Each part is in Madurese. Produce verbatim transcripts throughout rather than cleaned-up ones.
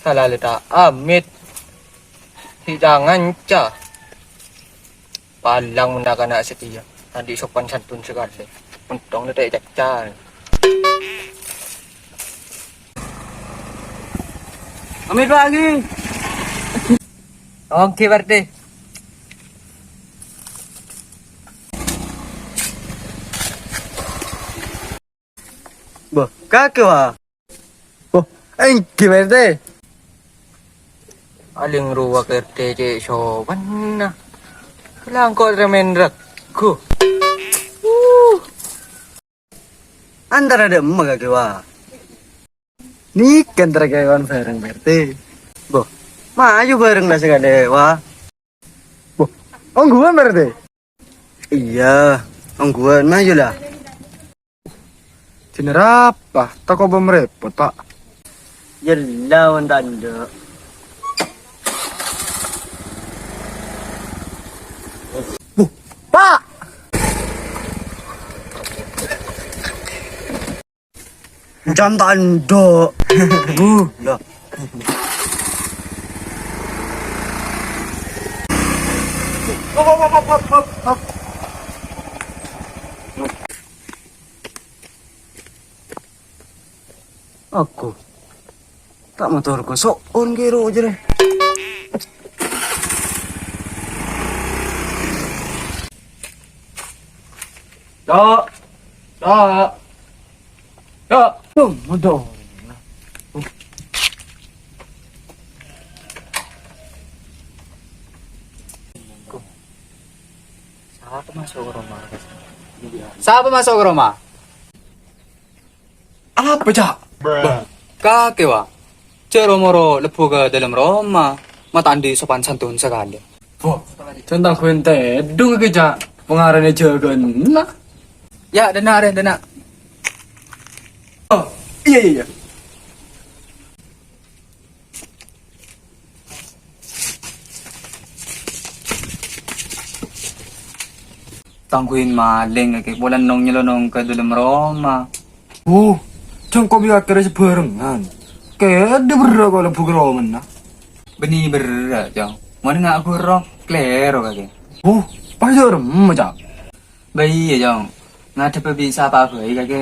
Salalè ta' amit. Sè jangan ca. Palang mon na'-kana' satèya. Andi' sopan santun sakalè. Ontong la ta' ècaca. Amit, Pak, ngghi. Oke, Pak R T. Bâh, kakè, wa. Bâh, èngghi, Pak R T. Palèng rowa Pak R T cè' sowanna. Kalangko' remmen ragu. Uh. Antara dâ' emma kakè, wa. Nèka antara kakè bân bhâreng, Pak R T. Bâh, mayu bhâreng la sakalè, wa. Bâh, ongghuwân, Pak R T? Iyâ, ongghuwân, mayu la. Jhâ' narapa, tako' bâ' marèpot, Pak. Yella, mon ta' endâ'. Bâh, Pak! Can ta' endâ'. Bâh, la. Aku ta' mator koso'on kèro jârèya. Cok. Cok. Cok. Tuh, modal. Sapa maso' ka roma? Sapa maso' ka roma? Apa, Cak? Wah, kakè, wa. Jhâ' ro-moro lebbhu ka dâlem roma, ma' ta' andi' sopan santun sakalè. Wah, jhân tangghuwân tèdung kakè, Cak. Pangarana jâgâna. Yâ, dânna', rè, dânna'. Oh, iyâ, iyâ, iyâ. Tangghuwân malèng, kakè, polana nong-nyèlonong ka dâlem roma. Uh, jhâ' ko' bi' kakè rè sabhârengan. Kèdhi berrâ' ko' lebbhu ka romana. Bânnè berrâ', Cong. Mon nga' ghuru, kalèro, kakè. Uh, pas jâremma, Cak. Bâ iyâ, Cong. Ngadhebbhâ bi' sapa bhâi kakè,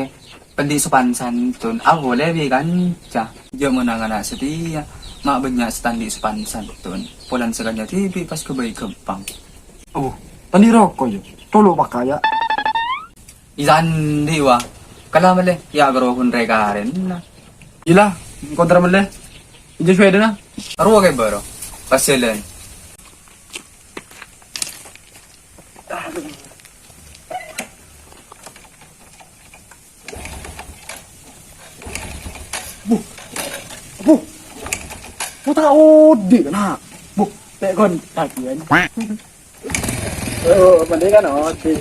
andi' sopan santun, abhulâ bi' kanca. Jhâ' mon na'-kana' satèya, ma' bânnya' sè ta' andi' sopan santun. Polana sakalè dhibi' pas ghâbây ghâmpang. Oh, ta' andi' roko', yâ? Tolo' paka, yâ? Iyâ, andi', wa. Kala mellè, yâ, ghâro ghun rè-karèna. Iyâ la, kontra mellè. Ijâ suwèdana. Arowa kè bârâ. Pas jhâlân. Bu. Bu. Bu, ta' odi', na'. Bu, pè' kon tagihan. Oh, mendingan odi'.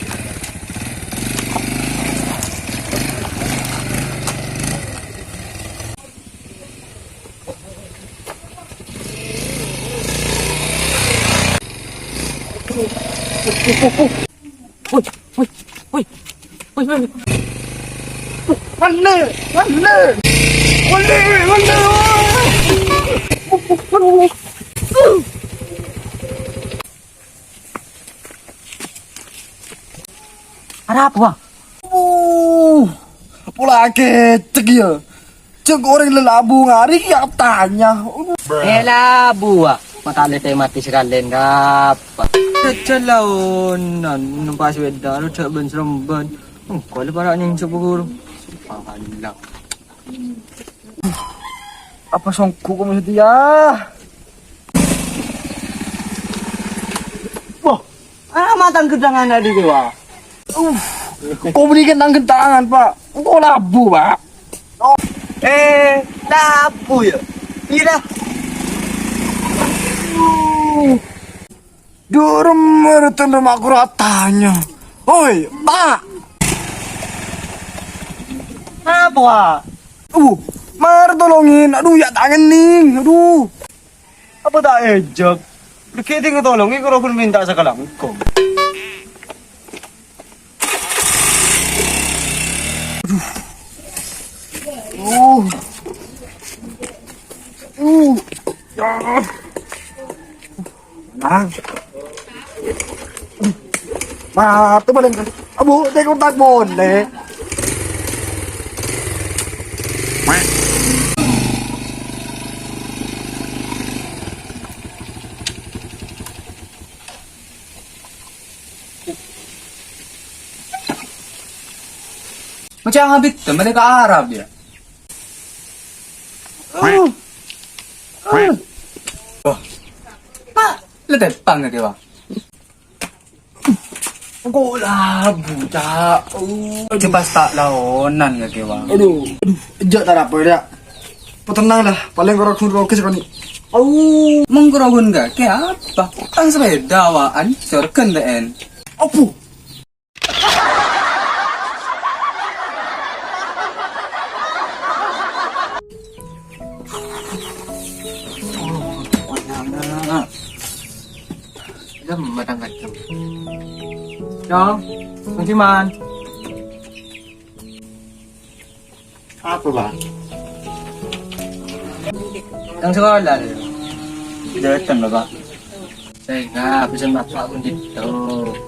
Woi, woi, woi. Woi, woi. Wale, wale. Wale, wale. Arapa, Wa? Uh, pola kècek, yâ. Cèk orèng lalabu ngarè, yâ, tanya. Eh, labu, Wa. Ma' ta' lètè matè sakalèyan, arapa? Jhâjhâl laonan, numpa' sapèda, rojhâk bân-srembân. Engko' lè para' nyèngsèp ghuru. Subhanallah. Apa songgu' ko' mesti, yâ? Wah, ah, matang ghântèngan tadi, Wa. Uh, kok beli ghântèngan, Pak? Engko' labu, Pak. Oh. Eh, labu, yâ? Iyâ. Uh. Durem meretan rumah kuratanya. Oi, Pak. Apa, Wa? Uh, mar tolongin. Aduh, yâ, tangan nih. Aduh. Apa ta' èjhâk? Lagi tinggal tolongin, kalau pun minta sekalangkong. Aduh. Uh. Uh. Ya. Nah. Nah, itu paling. Abu, tengok tak boleh. Macam habis temen ke Arab ya. Oh. Oh. Pak, le tepang ke, Bang? Engko' labu, Cak. Oh. Aja pas ta' laonan ka kèwa. Aduh, aduh, ejjhâ' ta' apa, Dak. Apa tenang lah, palèng karo ghun rogi sakali. Au, mengko ro ghun ka kè apa? Kan sepeda awa'an, sorghân te'en. Abu. Lem matang kacang. Cong, kunci man. Apa, Pak? Yang sekolah. Datang, Bapak. Sènga', pèsan Bapak pun gitu.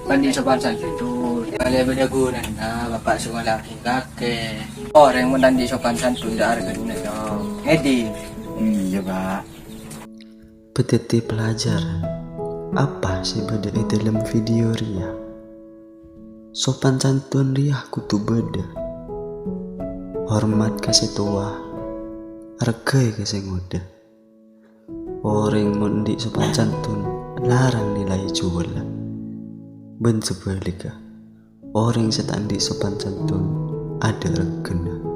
Kan di sopan santun. Kali bâdâ ghunana Bapak sekolah kakè. Orèng mon ta' andi' sopan santun, ta' arghâna, Cong. Ngèdhing. Iyâ, Pak. Bâdâ pelajaran apa sè bâdâ è dâlem video rèya? Sopan santun rèya kodhu bâdâ. Hormat ka sè towa, arghâi ka sè ngodâ. Orèng mon andi' sopan santun larang nilai juwâlân. Bân sabhâligghâ, orèng sè ta' andi' sopan santun adâ' regghâna.